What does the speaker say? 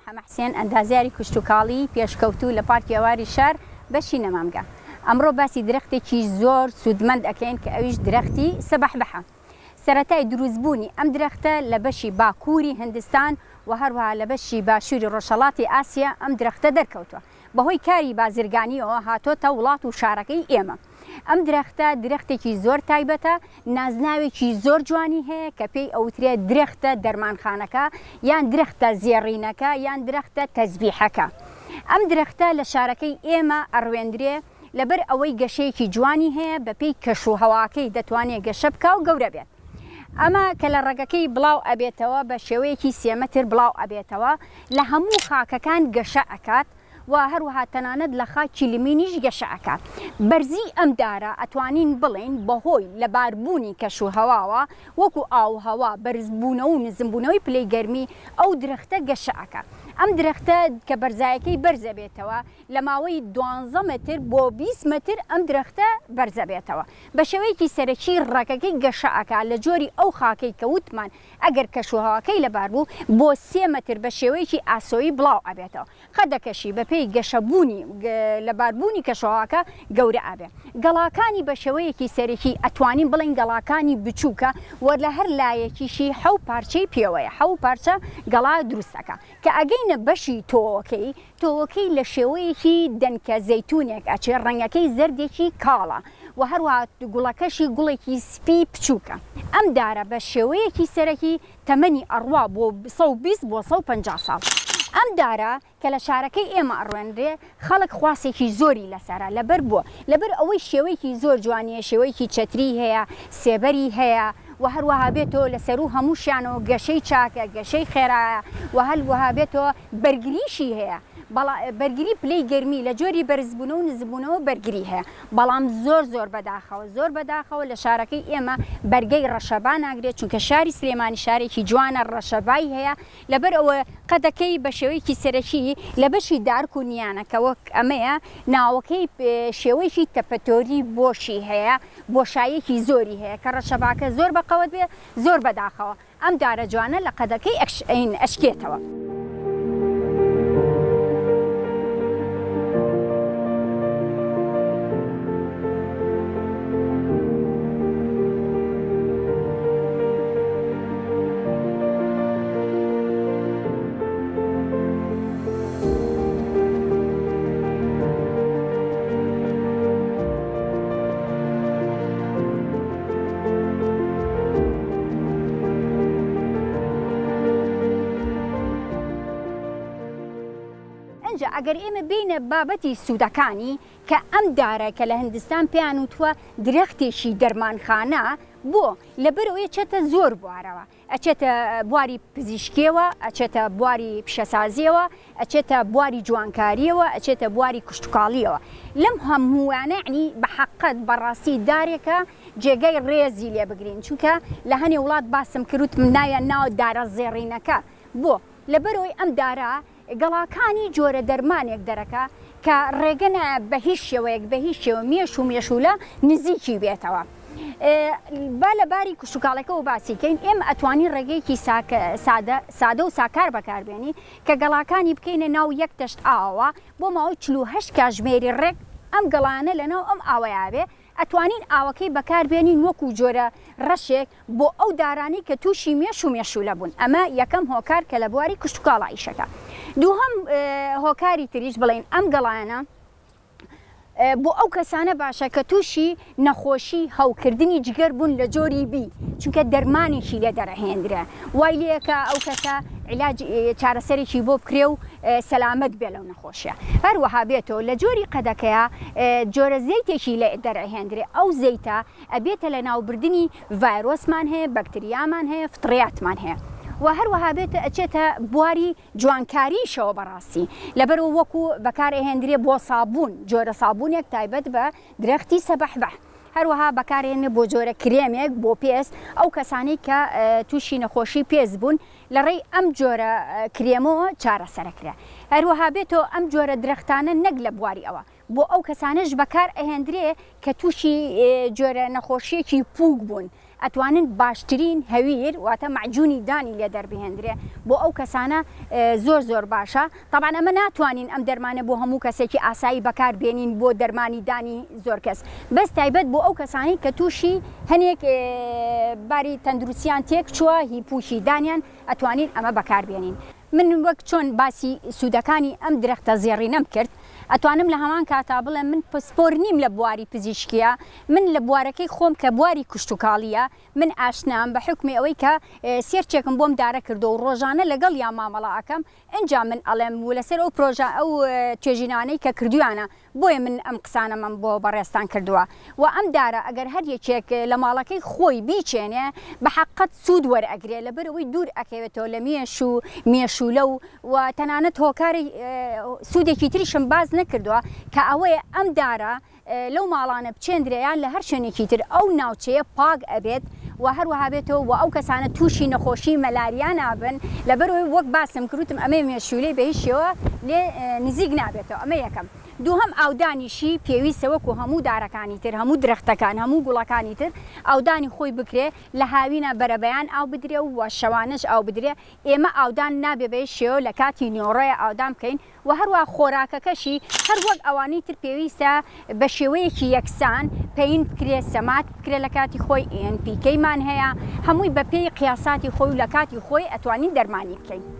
حەمە حسێن ئەندازیاری کشتوکاڵی پێشکەوتوو لە پارکی هەواری شار بەشی نەمامگە. ئەمڕۆ باسی درەختێکی زۆر سوودمەند ئەکەین کە ئەویش درەختی سەبەحبەحە. سەرەتای دروستبوونی ئەم درەختە لە بەشی باکووری هندستان و هەروەها لە بەشی باشووری ڕۆژهەڵاتی ئاسیا ئەم درەختە دەرکەوتووە. بەهۆی کاری بازرگانییەوە هاتۆتە وڵات و شارەکەی ئێمە. ئەم درەختە درەختێکی زۆر تایبەتە، نازناوێکی زۆر جوانی هەیە کە پێی ئەوترێت درەختە دەرمانخانەکە یان درەختە زێڕینەکە یان درەختە تەزبیحەکە. ئەم درەختە لە شارەکەی ئێمە ئەڕوێندرێ لەبەر ئەوەی گەشەیەکی جوانی هەیە بەپێی کەش و هەواکەی دەتوانێ گەشە بکا و گەورە بێت. ئەمە کە لە ڕەگەکەی بڵاو ئەبێتەوە بە شێوەیەکی سێ مەتر بڵاو ئەبێتەوە لە هەموو خاکەکان گەشە ئەکات و هەروەها تەنانەت لە خاکی لمینیش گەشە ئەکات. بەرزی ئەم دارە ئەتوانین بڵێین بەهۆی لەباربوونی کەش و هەواوە وەکو ئاووهەوا، بەرزبوونەوە و نزمبوونەوەی پلەی گەرمی ئەو درەختە گەشە ئەکات. ئەم درەختە کە بەرزایەکەی بەرزەبێتەوە لە ماوەی دوانزە مەتر بۆ 20 مەتر ئەم درەختە بەرزەبێتەوە. بە شێوەیەکی سەرەکی ڕەگەکەی گەشە ئەکات لە جۆری ئەو خاکەی کە وتمان ئەگەر کەشوهەواکەی لەبار بوو بۆ سێ مەتر بە شێوەیەکی ئاسۆیی بڵاو ئەبێتەوە. قەدەکەشی بە پێی گەشەبوونی لەباربوونی کەشوهەواکە گەورە ئەبێ. گەڵاکانی بە شێوەیەکی سەرەکی ئەتوانین بڵێین گەڵاکانی بچووکە و لە هەر لایەکیشی حەو پارچەی پێوەیە، حەو پارچە گەڵا دروست ئەکا. کە ئەگەینە بەشی تۆوەکەی، تۆوەکەی لە شێوەیەکی دەنکە زەیتوونێک ئەچێ، ڕەنگەکەی زەردێکی کاڵە و هەروەها گوڵەکەشی گوڵێکی سپی بچووکە. ئەم دارە بە شێوەیەکی سەرەکی تەمەنی ئەڕوا بۆ 120 بۆ 150 ساڵ. ئەم دارە کە لە شارەکەی ئێمە ئەڕوێنرێ خەڵک خواسێکی زۆری لەسەرە لەبەر بۆ؟ لەبەر ئەوەی شێوەیەکی زۆر جوانیە شێوەیەکی چەتری هەیە سێبەری هەیە و هەروەها بێتەوە لە سەروو هەمووشیانەوە گەشەی چاکە گەشەی خێرایە و هەروەها بێتەوە بەرگریشی هەیە بەڵا بەرگری پلەی گەرمی لە جۆری بەرزبوونەوە و نزمبوونەوە بەرگری هەیە بەڵام زۆر زۆر بەداخەوە زۆر بەداخەوە لە شارەکەی ئێمە بەرگەی ڕەشەبا ناگرێت چونکە شاری سلێمانی شارێکی جوانە ڕەشەبای هەیە لەبەر ئەوە قەدەکەی بە شێوەیەکی سەرەکی لە بەشی دارک و نیانە کە وەک ئەمەیە ناوەکەی شێوەیەکی تەپەتۆری بۆشی هەیە بۆشاییەکی زۆری هەیە کە ڕەشەباکە زۆر بەقەوەت بێ زۆر بەداخەوە ئەم دارە جوانە لە قەدەکەی ئەشکێتەوە. ئینجا ئەگەر ئێمە بێینە بابەتی سوودەکانی کە ئەم دارە کە لە هندستان پێیان وتووە درەختێکی دەرمانخانە بۆ؟ لەبەرئەوەی ئەچێتە زۆر بوارەوە ئەچێتە بواری پزیشکیەوە، ئەچێتە بواری پیشەسازیەوە، ئەچێتە بواری جوانکاریەوە، ئەچێتە بواری کشتوکاڵیەوە. لەم هەمووانە یەعنی بە حەققەت بە ڕاستی دارێکە جێگای ڕێزی لێ بگرین، چونکە لە هەنێ وڵات باسم کرد وتم ناویان ناوە دارە زێڕینەکە، بۆ؟ لەبەرئەوەی ئەم دارە گەڵاکانی جۆرە دەرمانێک دەرەکا کە ڕێگە نایە بە هیچ شێوەیەک بە هیچ شێوە مێش و مێشوولە نزیکی بێتەوە. با لە باری کشتوکاڵەکەوە باسی کەین ئێمە ئەتوانین ڕێگەیەکی سادە سادە و ساکار بەکاربێنین کە گەڵاکانی بکەینە ناو یەک تەشت ئاوەوە بۆ ماوەی 48 کاژمێری ڕێک ئەم گەڵانە لەناو ئەم ئاوەیا بێ ئەتوانین ئاوەکەی بەکاربێنین وەکو جۆرە ڕەشێک بۆ ئەو دارانەی کە تووشی مێش و مێشوولە بوون، ئەمە یەکەم هۆکار کە لە بواری کشتوکاڵا ئیشەکە. دووهەم هۆکاری تریش بڵێین ئەم گەڵایانە بۆ ئەو کەسانە باشە کە تووشی نەخۆشی هەوکردنی جگەر بوون لە جۆری بی، چونکە دەرمانێکی لێ دەرەهێندرێ وای لێکە ئەو کەسە عیلاج چارەسەرێکی بۆ بکرێ و سەلامەت بێ لەو نەخۆشیە. هەروەها بێتەوە لە جۆری قەدەکەیە جۆرە زەیتێکی لێ دەرەهێندرێ ئەو زەیتە ئەبێتە لەناوبردنی ڤایرۆسمان هەیە، بەکتریامان هەیە، فطریاتمان هەیە و هەروەها بێتە ئەچێتە بواری جوانکاریشەوە بەڕاستی لەبەرئەوە وەکو بەکار ئەهێندرێ بۆ سابوون جۆرە سابوونێک تایبەت بە درەختی سەبەحبەح هەروەها بەکارێنێ بۆ جۆرە کرێمێک بۆ پێست ئەو کەسانەی کە تووشی نەخۆشی پێست بوون لە ڕێی ئەم جۆرە کرێمەوە چارەسەرەکرێ هەروەها بێتەوە ئەم جۆرە درەختانە نەک لە بواری ئەوە بۆ ئەو کەسانەش بەکار ئەهێندرێ کە تووشی جۆرە نەخۆشیەکی پووک بوون. ئەتوانن باشترین هەویر واتە مەعجونی دانی لێ دەربهێندرێ بۆ ئەو کەسانە زۆر زۆر باشە تەبعەن ئەمە ناتوانین ئەم دەرمانە بۆ هەموو کەسێکی ئاسایی بەکار بێنین بۆ دەرمانی دانی زۆر کەس بەس تایبەت بۆ ئەو کەسانەی کە تووشی هەنێک باری تەندروستیان تێک چووە هی پووکی دانیان ئەتوانین ئەمە بەکار بێنین. من وەک چۆن باسی سوودەکانی ئەم درەختە زێڕینەم کرد ئەتوانم لە هەمان کاتا بڵێم من پسپۆر نیم لە بواری پزیشکیە من لە بوارەکەی خۆم کە بواری کشتوکاڵیە من ئاشنام بە حوکمی ئەوەی کە سێرچێکم بۆم دارە کردووە و ڕۆژانە لەگەڵیا مامەڵە ئەکەم ئینجا من ئەڵێم و لەسەر ئەو پرۆژە ئەو توێژینانەی کە کردویانە بۆیە من ئەم قسانەمەم بۆ بەڕێزتان کردووە و ئەم دارە ئەگەر هەر یەکێک لە ماڵەکەی خۆی بیچێنێ بە حەققەت سوود وەرئەگرێ لەبەرئەوەی دوور ئەکەوێتەوە لە مێش و مێشوولە و و تەنانەت هۆکاری سوودێکی تریشم باس نەکردووە کە ئەوەیە ئەم دارە لەو ماڵانە بچێندرێ یان لە هەر شوێنێکی تر ئەو ناوچەیە پاک ئەبێت و هەروەها بێتەوە و ئەو کەسانە تووشی نەخۆشی مەلاریا نابن لەبەرئەوەی وەک باسم کرد وتم ئەمەیە مێشوولەی بە هیچ شێوە لێ نزیک نابێتەوە ئەمە یەکەم دووهەم ئاودانیشی پێویستە وەکو هەموو دارەکانی تر هەموو درەختەکان هەموو گوڵەکانی تر ئاودانی خۆی بکرێ لە هاوینە بەرەبەیان ئاو بدرێ و شەوانەش ئاو بدرێ ئێمە ئاودان نابێ بە هیچ شێوە لە کاتی نیۆڕۆیە ئاودان بکەین وە هەروەها خۆراکەکەشی هەر وەک ئەوانەی تر پێویستە بە شێوەیەکی یەکسان پەین بکرێت سەمات بکرێت لە کاتی خۆی NPK مان هەیە هەمووی بە پێی قیاساتی خۆی و لە کاتی خۆی ئەتوانین دەرمانی بکەین.